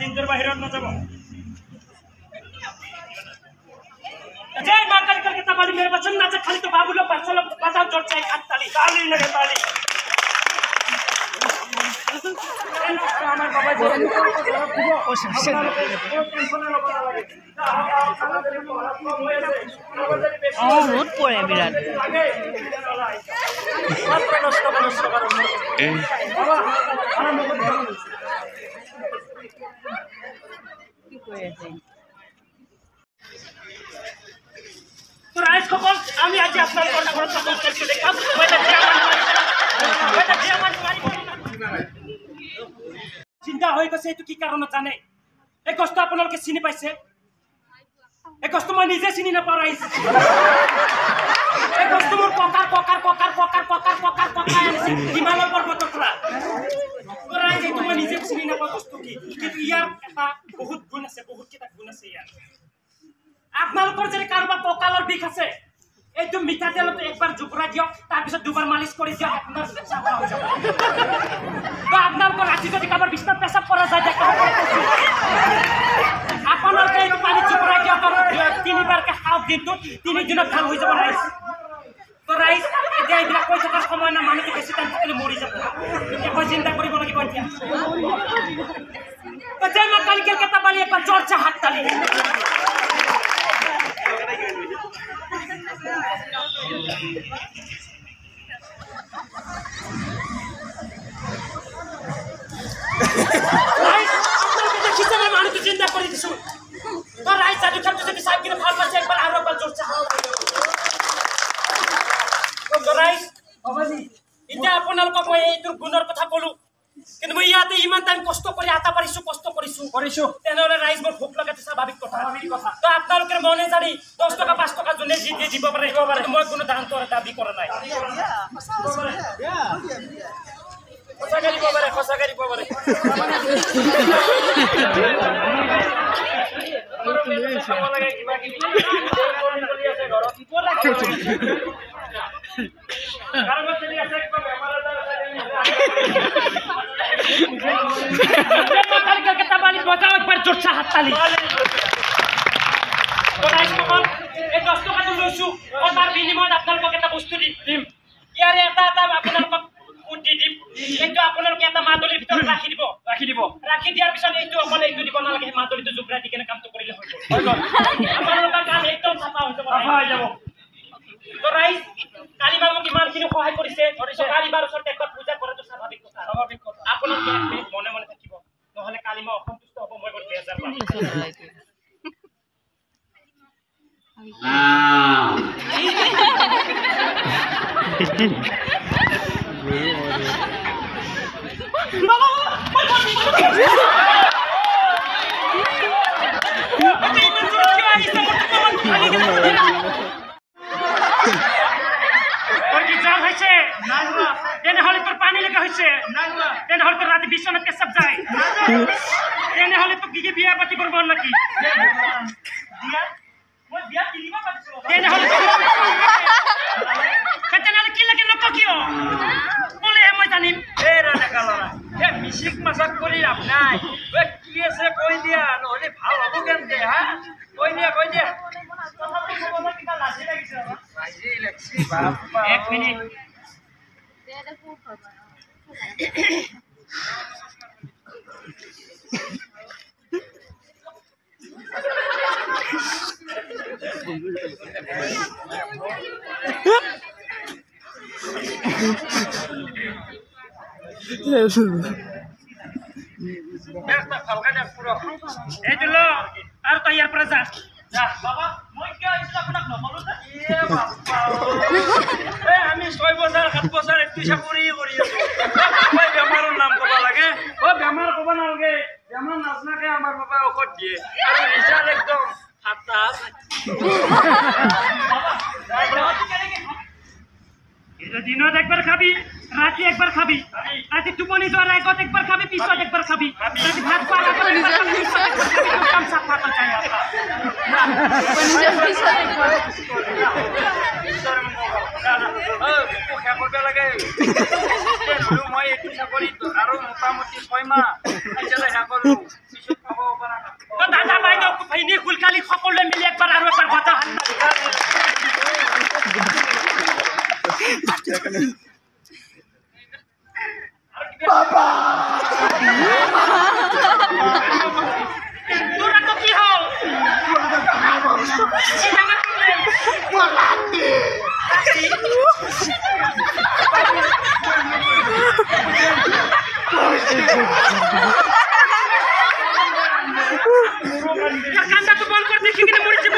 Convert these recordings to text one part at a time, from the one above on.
চিন্তাৰ বাহিৰত নাযাব। जय मां काली कलकत्ता वाली, मेरे बच्चन नाचे खाली तो बाबू लोग बच्चा लोग बजाओ जोर से हाथ ताली, ताली लगे ताली। ৰ'দ পৰে বিৰাট। কি কৰি আছে? তো ৰাইজসকল, আমি আজি আপোনালোকৰ ঘৰত দেখাম। চিন্তা হৈ গৈছে, এইটো কি কাৰণত জানে? এই গছটো আপোনালোকে চিনি পাইছে? এই গছটো মই নিজে চিনি নাপাওঁ ৰাইজ। এই গছটো মোৰ ককাৰ ককাৰ ককাৰ ককাৰ ককাৰ ককাৰ ককাই আনিছিল হিমালয় পৰ্বতৰ পৰা। ৰাইজ, এইটো মই নিজে চিনি নাপাওঁ গছটো কি, কিন্তু ইয়াৰ এটা বহুত গুণ আছে, বহুত কেইটা গুণ আছে ইয়াৰ। আপোনালোকৰ যদি কাৰোবাৰ কঁকালৰ বিষ আছে, এইটো মিঠাতেলত একবাৰ জোপৰাই দিয়ক, তাৰপিছত দুবাৰ মালিচ কৰি দিয়ক, আপোনাৰ চাফা হৈ যাব। বা আপোনালোকৰ ৰাতি যদি কাৰোবাৰ বিছনাত পেচাব কৰা যায়, আপোনালোকে এইটো পানীত জোপৰাই দিয়ক আৰু তিনিবাৰকে খাওক দিনটোত, তিনিদিনত ভাল হৈ যাব ৰাইজ। তো ৰাইজ, এতিয়া এইবিলাক কৈ থকাৰ সময় নাই, মানুহটো বেছি টাইম থাকিলে মৰি যাব। এতিয়া মই চিন্তা কৰিব লাগিব এতিয়া। জয় মা কালী কেলকাতা বালি, একবাৰ জোৰছে হাত তালি। দেখিছে, মই মানুহটো চিন্তা কৰি দিছো। তো ৰাইজ, যাদু খেলটো যদি চাই কিনে ভাল পাইছে, একবাৰ আৰু একবাৰ জোৰছে হাত। ৰাইজ, এতিয়া আপোনালোকক মই এইটোৰ গুণৰ কথা ক'লো, কিন্তু মই ইয়াতে ইমান টাইম কষ্ট কৰি আটা পাৰিছো, কষ্ট কৰিছো, তেনেহ'লে ৰাইজ মোৰ ভোক লগাটো স্বাভাৱিক কথা। তো আপোনালোকে মনে জানি 10 টকা 5 টকা যোনে যি দিয়ে দিব পাৰে, মই কোনো দান কৰা দাবী কৰা নাই। সঁচাকে দিব পাৰে, সঁচাকে দিব পাৰে। এই 10 টকাটো লৈছো, তাৰ বিনিময়ত আপোনালোকক এটা বস্তু দিম। ইয়াৰে এটা এটা আপোনালোকক দি দিম, এইটো আপোনালোকে এটা মাদলিৰ ভিতৰত ৰাখি দিব, ৰাখি দিব। ৰাখি দিয়াৰ পিছত এইটো অকল এইটো দিব নালাগে, সেই মাদলিটো জোবৰাই দি কেনে কামটো কৰিলে হৈ গ'ল, আপোনালোকৰ কাম একদম চাফা হৈ যাব, চাফা হৈ যাব। তো ৰাইজ, কালিমা মোক ইমানখিনি সহায় কৰিছে, কালিমাৰ ওচৰত একবাৰ পূজা কৰাটো স্বাভাৱিক কথা, স্বাভাৱিক কথা। আপোনালোকে এক মিনিট মনে মনে থাকিব, নহ'লে কালিমা অসন্তুষ্ট হ'ব, মই বৰ বেজাৰ পাম। তেনেহ'লে তোৰ পানী লগা হৈছে, তেনেহ'লে তোৰ ৰাতি বিচনাত পেচাব যায়, তেনেহ'লে তোক কি বিয়া পাতিবৰ মন নেকি? তেনেহ'লে কি লাগে নক কিয় ক'লেহে মই জানিম। মিচিক মাচাক কৰি লাভ নাই, কি আছে কৈ দিয়া, নহ'লে ভাল হ'ব কেনেকে? হা, কৈ দিয়া, কৈ দিয়া। এক মিনিট। এইটো ল আৰু তই ইয়াৰ পৰা যা। আমি 6 বছৰ 7 বছৰ একটি চাকৰি কৰি আছো, বেমাৰৰ নাম কব লাগে। অ, বেমাৰ কব নালাগে, বেমাৰ নাজনাকে আমাৰ বাবাই ঔষধ দিয়ে আৰু ৰিজাল্ট একদম সাতটা। দিনত একবাৰ খাবি, ৰাতি একবাৰ খাবি, ৰাতি টোপনি যোৱাৰ আগত একবাৰ খাবি, পিছত একবাৰ খাবি, ৰাতি ভাত খোৱাৰ আগত একবাৰ খাবি, পিছত একবাৰ খাবি, তোৰ কাম চাফা হৈ যায়। মই এইটো চাকৰিত আৰু মোটামুটি 6 মাহ শেষ কৰিলো, পিছত কালীক সকলোৱে মিলি একবাৰ আৰু একবাৰ গত হাত বাবা তোৰ আকৌ কি হ'ল? কান্দাটো বন্ধ কৰি দেখি কিনে মৰিছে।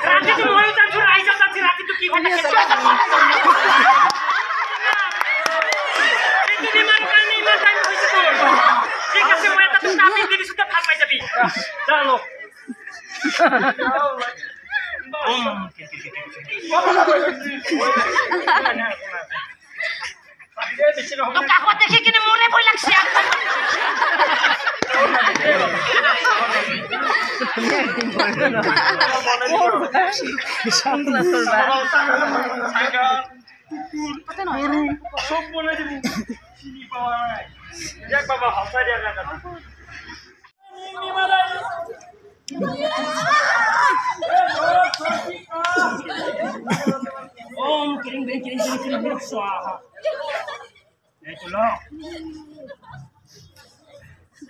ৰাতিটো ময়ো জানছো, ৰাইজেও জানছি ৰাতিটো কি হৈ থাকে। ঠিক আছে, মই এটা তোক তাবিজ দি দিছো, তই ভাল পাই যাবি। জানো কাষত দেখি কিনে মোৰে ভয় লাগছে। চব বনাই দিব, চিনি পোৱা নাই। যাক বাবা, হাসাই দিয়া না। ওম ক্ৰিং ক্ৰিং ক্ৰিং ক্ৰিং ক্ৰিং স্বাহা। এই তো ল,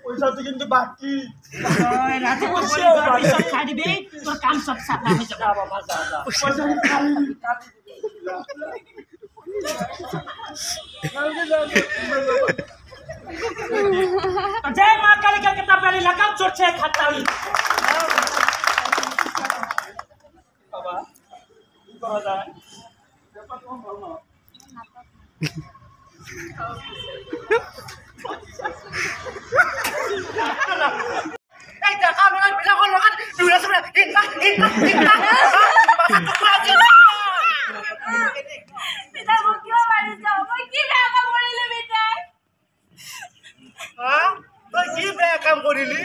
পয়সাটো কিন্তু বাকি। ৰাতিপুৱা খাই দিবি, তোৰ কাম চব চাফা হৈ যাব। বাবা, যা যা, পয়সা কালি। जय माँ काली कलकत्ता वाली, लगाओ जोर से एक हाथ ताली। বাবা, কি কৰা যায়? ব্যাপাৰটো ভাল নহয়। এই ডেকা ল'ৰাবিলাকৰ লগত দৌৰা চৌৰা হিংসা হিংসা হিংসা। পিতাই, মোক কিয় মাৰিছ? মই কি বেয়া কাম কৰিলো পিতাই? হা, তই কি বেয়া কাম কৰিলি?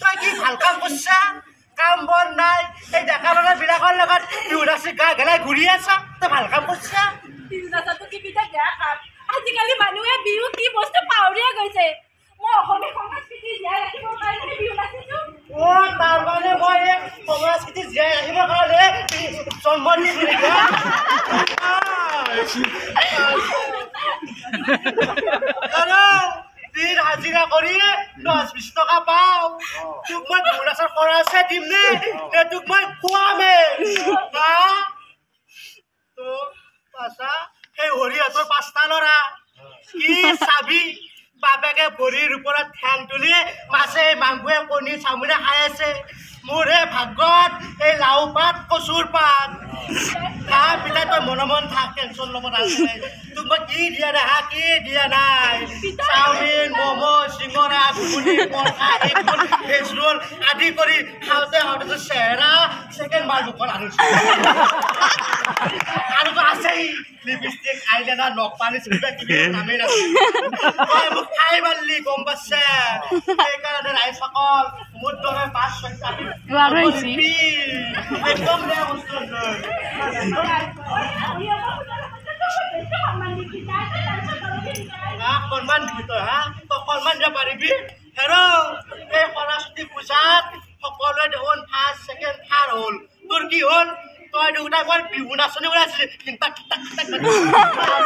তই কি ভাল কাম কৰছা? কাম বন নাই, এই ডেকা ল'ৰাবিলাকৰ লগত বিহু নাচি গা গেলাই ঘূৰি আছা, তই ভাল কাম কৰছা? বিহু নাচাটো কি পিতাই বেয়া কাম? আজিকালি মানুহে বিহু কি বস্তু পাহৰিয়ে গৈছে। মই অসমীয়া সংস্কৃতি জীয়াই ৰাখিবৰ কাৰণে বিহু নাচিছো। অ, তাৰমানে মই এই সংস্কৃতি জীয়াই ৰাখিবৰ কাৰণে জন্ম দিছো নেকি? আৰু দিন হাজিৰা কৰি 10-20 টকা পাওঁ, তোক মই বিহু নাচৰ খৰচহে দিম নে নে তোক মই খুৱামে? হা, তো পাছা সেই হৰিহঁতৰ 5টা ল'ৰা, কি চাবি, বাপেকে ভৰিৰ ওপৰত ঠেং তুলি মাছে মাংসে কণী চামুৰে খাই আছে। মোৰহে ভাগ্যত এই লাও পাত কচুৰ পাত। হা পিতাই, তই মনে মন থাক, টেনচন ল'ব নালাগে। তোক মই কি দিয়া নাই? হা, কি দিয়া নাই? চাওমিন, ম'ম', চিঙৰা, ঘুগুনি, পৰঠা, এগ ৰোল, ভেজ ৰোল আদি কৰি খাওঁতে খাওঁতে তোৰ চেহেৰা ছেকেণ্ড বাৰ মুখত আনিছো। আৰুতো আছেই লিপষ্টিক, আইলাইনাৰ, নখ পালিচ, কিবা কিবি, নামেই নাছিল। তই মোক খাই মাৰলি, গম পাইছে? সেইকাৰণে ৰাইজসকল, মোৰ দৰে 5 6টা একদম বেয়া বস্তু। সন্মান দিবি তই? হা, তই সন্মান দিব পাৰিবি? হেৰ, এই সৰস্বতী পূজাত সকলোৱে দেখোন ফাৰ্ষ্ট ছেকেণ্ড থাৰ্ড হ'ল, তোৰ কি হ'ল? তই দেখোন মই বিহু নাচনি ওলাইছিলি, কিন্তাক কিন্তাক মোৰ কপাল।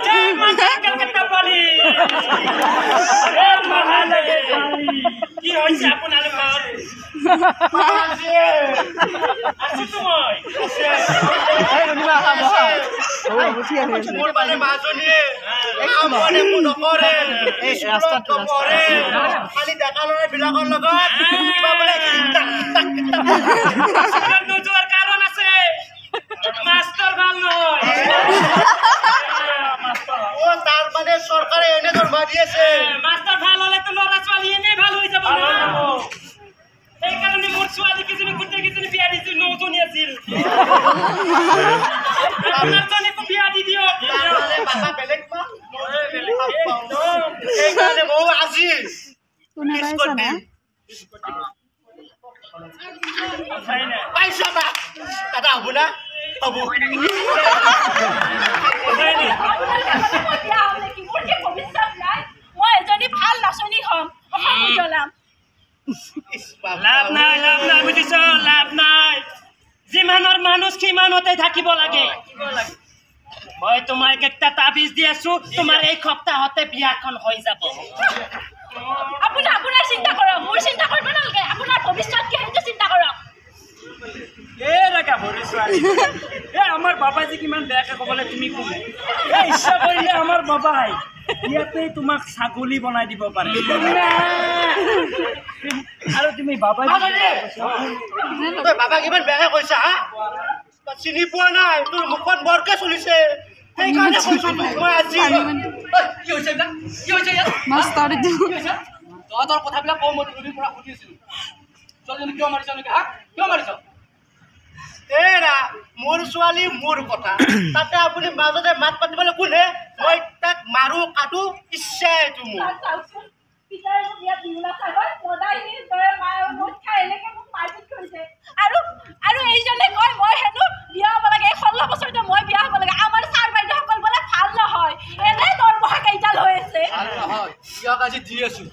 জয় মা কলকাতা বালি। কি হৈছে আপোনালোকৰ? আছোতো মই। মোৰ মানে মাজনীয়ে কাম বন একো নকৰে, স্কুলত নপঢ়ে, খালি ডেকা ল'ৰাবিলাকৰ লগত কিবা বোলে টাক টাক টাক। স্কুলত নোযোৱাৰ কাৰণ আছে, মাষ্টৰ ভাল নহয়। অ, তাৰ মানে চৰকাৰে এনে দৰমহা দি আছে। মাষ্টৰ ভাল হ'লেতো ল'ৰা ছোৱালী এনেই ভাল হৈ যাব ন। সেইকাৰণে মোৰ ছোৱালী কেইজনী গোটেই কেইজনী বিয়া দিছো, 9জনী আছিল। আপোনাৰ জনীকো বিয়া দি দিয়ক। তাৰমানে বাবা বেলেগ পাওঁ, সেইকাৰণে ময়ো আজি শুনা। পাইছা দাদা, হ'ব না? হ'ব। মই এজনী ভাল নাচনী হ'ম, অসম উজ্বলাম। লাভ নাই, লাভ নাই, বুজিছ, লাভ নাই। যিমানৰ মানুহ সিমানতে থাকিব লাগে। মই তোমাক একটা তাবিজ দি আছো, তোমাৰ এই সপ্তাহতে বিয়াখন হৈ যাব। আপুনি আপোনাৰ চিন্তা কৰক, মোৰ চিন্তা কৰিব নালাগে। আপোনাৰ ভৱিষ্যত কি সেইটো চিন্তা কৰক। এ গাভৰু ছোৱালী, এ আমাৰ বাবাজী কিমান বেয়াকে ক'বলৈ তুমি কোনে? এ ইচ্ছা কৰিলে আমাৰ বাবাই ইয়াতে তোমাক ছাগলী বনাই দিব পাৰে। আৰু তুমি বাবাই তই বাবাক ইমান বেয়াকে কৈছা, হা? চিনি পোৱা নাই, তোৰ মুখখন বৰকে চলিছে, সেইকাৰণে কৈছো তোক মই আজি। কি হৈছে এইবিলাক? কি হৈছে ইয়াত? তহঁতৰ কথাবিলাক কওঁ, মই তুলিৰ পৰা সুধি আছিলো। ছোৱালীজনী কিয় মাৰিছ এনেকে, হা? কিয় মাৰিছ? এৰা মোৰ ছোৱালী মোৰ কথা, তাতে আপুনি মাজতে মাত পাতিবলৈ কোনে? মই তাক মাৰো কাটো ইচ্ছা এইটো মোৰ। চাওকচোন, পিতাই মোক ইয়াত বিহু নাচা গ'ল, মদাহীৰ দৰে মদ খাই এনেকে মোক মাৰপিট কৰিছে। আৰু আৰু এইজনে কয় মই হেনো বিয়া হ'ব লাগে, এই 16 বছৰতে মই বিয়া হ'ব লাগে। আমাৰ ছাৰ বাইদেউসকল বোলে ভাল নহয়, এনেই দৰমহা কেইডাল হৈ আছে। ভাল নহয়, ইয়াক আজি দি আছো।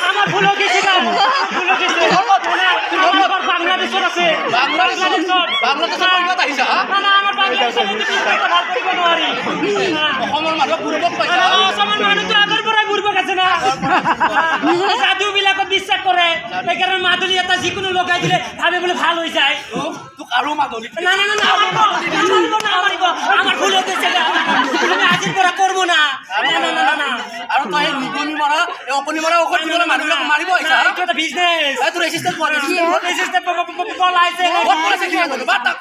আমাৰ ভুল হৈ গৈছে, ভুল হৈ গৈছে। বাংলাদেশত আছে, বাংলাদেশত, বাংলাদেশৰ পৰা আহিছা? না, আমাৰ বাংলাদেশত ভাল কৰিব নোৱাৰি। অসমৰ মানুহক বুৰ্বক পাইছা? অসমৰ মানুহটো আগৰ পৰাই বুৰ্বক আছে না, যাদু বিলাকত বিশ্বাস কৰে। সেইকাৰণে মাদুলি এটা যিকোনো লগাই দিলে ভাবে বোলে ভাল হৈ যায়। তোক আৰু মাদুলি? না না না, নামাৰিব, আমাৰ ভুল হৈ গৈছে, আমি আজিৰ পৰা কৰিব না। না না না। আৰু তই নিগনি মৰা, এই অকণি মৰা ঔষধ দিবলৈ মানুহবিলাক মাৰিব আহিছা? এইটো এটা বিজনেছ। তোৰ এছিষ্টেণ্ট পোৱা? এছিষ্টেণ্ট পলাইছে। পলাইছে? কি বাদ তাক।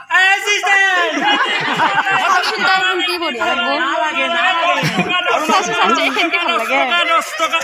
এছিষ্টেণ্ট নালাগে, নালাগে। 10 টকা।